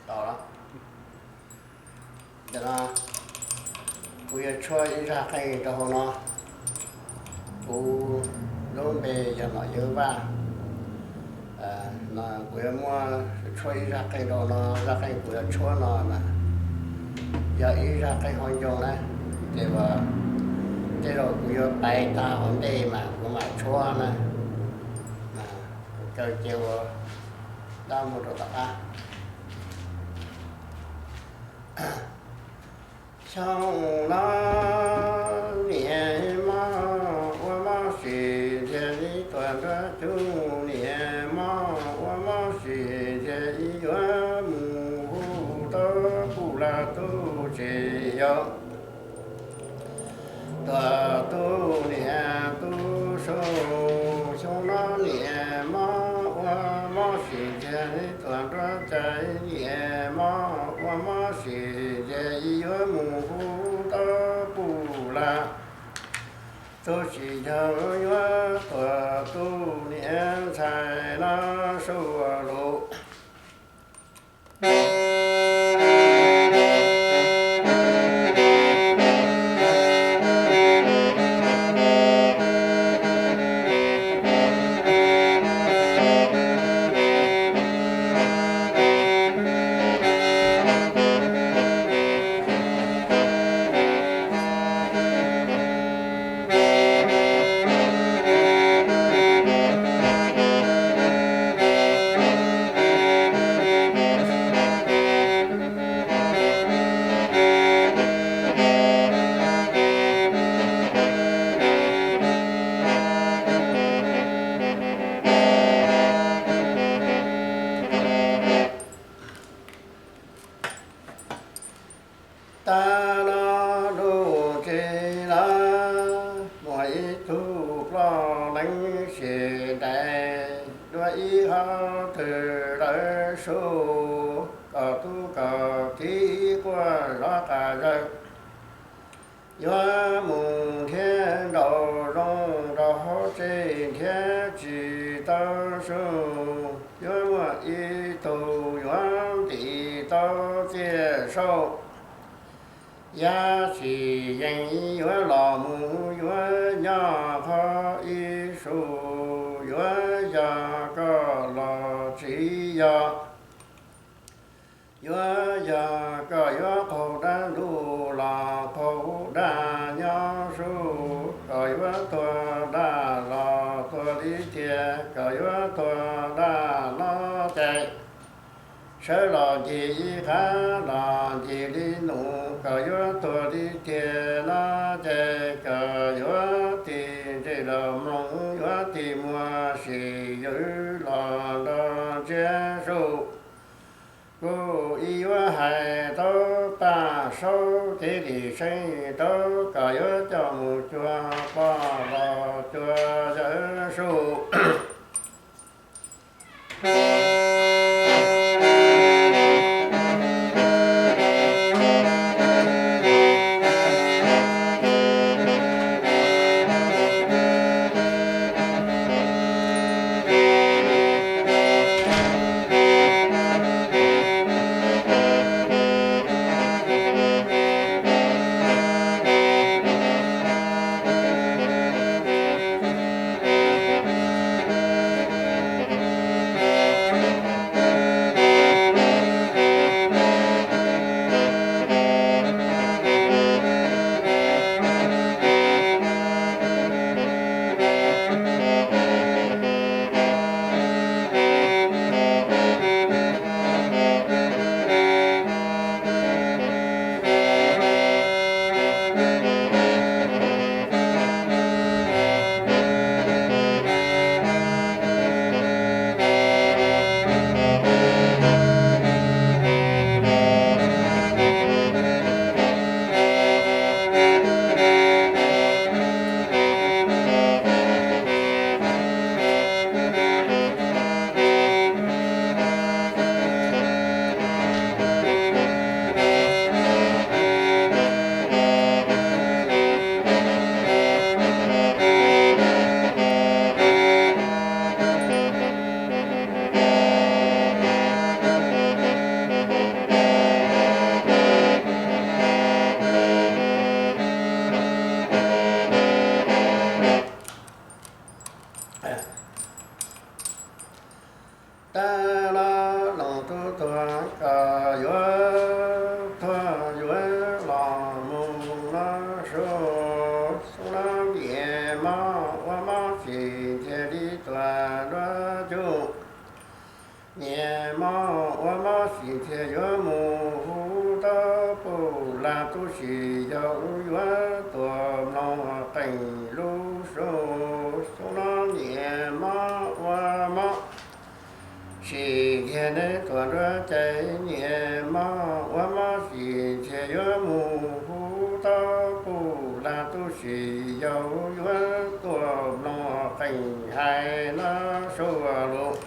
Tau los, ntawm no kuv yuav tshuab ib zaj qeej rau hauv no. Kuv lub npe yog Nom Yawg Vaj. No kuv yuav muab tshuab ib zaj qeej rau no, zaj qeej kuv yuav tshuab no na yog ib zaj qeej hauv ncoo na, ces tej zaum kuv yuav pais tag hauv ntej mas kuv mam tshuab na. Kaw cia ua dab mus rau tom qab. Xyoo no niam mob ua mob sim nrhiav ib tuam nruab cub, niam mob ua mob sim nrhiav ib yuav mus hu tau puj laj tub tsis yog. Tuam tub niam tub su, xyoo no niam mob ua mob sim nrhiav ib tuam nruab cai, niam mob ua mob sim nrhiav ib yuav mus hu tau puj laj tub tsis yog, yuav tuam tub niam ntxhais no su lus. Tag no lub tsev lawm, muaj ib tug ploj leeb sim ntais dua ib hov twg lawm su, kom tub kom kiv quaj zov qas zawg. Yuav mus nrhiav nraum zoov rau hauv tsev nrhiav tsis tau su, yuav muaj ib tug yuav ntim tau txiaj saub. Yam tsis yeej yuav los mus yuav nyob qhov ib su, yuav yog koj los tsis yog. Yuav yog koj yuav qaug dab ntub los qaug dab nyob su, koj yuav tuag dab los tuag li tiag, koj yuav tuag dab no ces sawv los ncig ib qab los ncig li nus, koj yuav tuag li tiag no ces koj yuav tig ntsej los mloog, yuav tig muag sim yws los nrog ntsiab su. Kuv ib yuav hais tau paj saub kev lim seeb rau koj yuav coj mus cuag pog los cuag yawg su. Mob ua mob sim ntxhias yuav mus hu tau puj lag tub sim yau yuav tuaj mloog qeej lub su. Xyoo no niam mob ua mob sim ntxhias neb tuaj nruab cai, niam mob ua mob sim ntxhias yuav mus hu tau puj lag tub sim yau yuav tuaj mloog qeej hais nab su lus.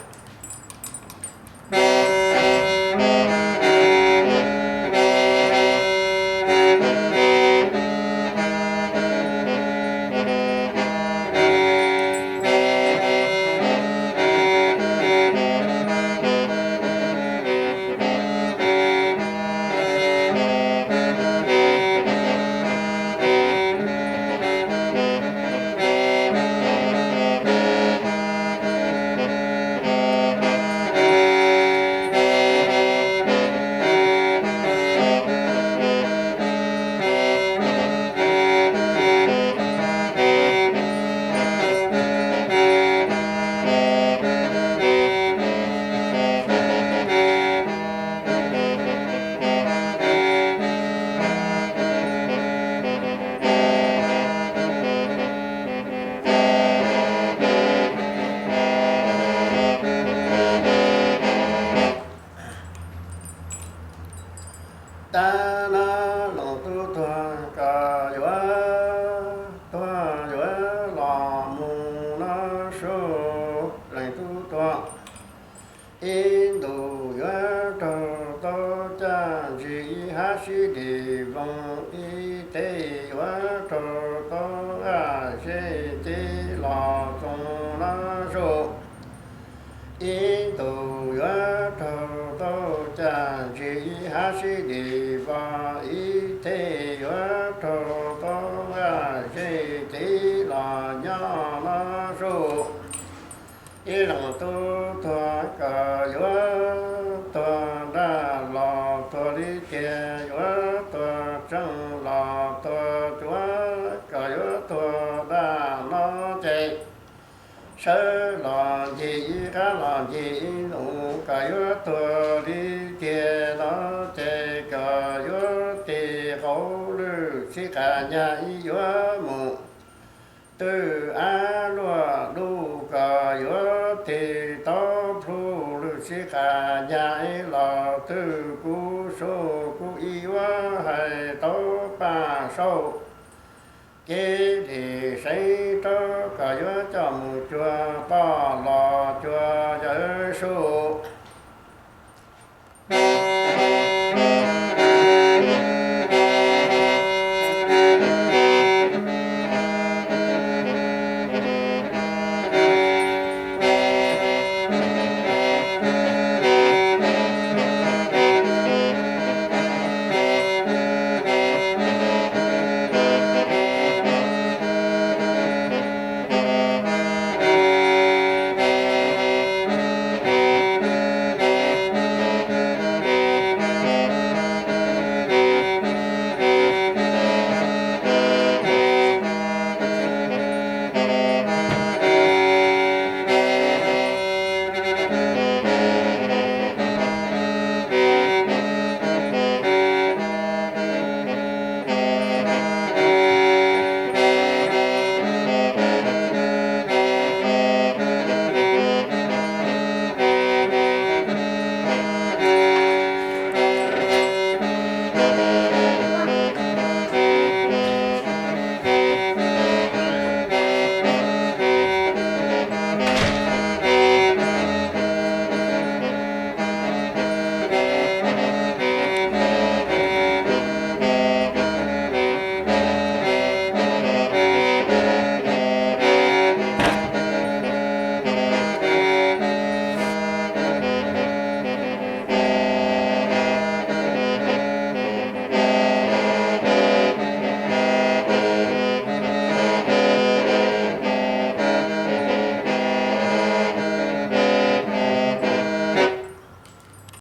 Tab no leej tub tuag koj yuav tuag yuav los mus nab su. Leej tub tuag ib ntus yuav raug tau caj ntsig ib hab sib dim voos, ib teg yuav raug tau aj zej cev los txoos nab su. Ib ntus yuav raug tau caj ntsig ib hab sib dim voos, ib teg yuav raug tau aj zej cev los nyob nab su. Ib leej tub tuag koj yuav tuag nraj los tuag li tiag, yuav tuag tseej los tuag cuav, koj yuav tuag nraj no ces sawv los ncig ib qab los ncig ib ntus, koj yuav tuag li tiag no ces koj yuav tig qauv lwj sib qas nyag ib yuav mus twj ab luaj luj, koj yuav tig tau plhu lwj sib qas nyag ib los twj kub su, kuv ib yuav hais tau paj saub kev lim seev rau, koj yuav coj mus cuag poj los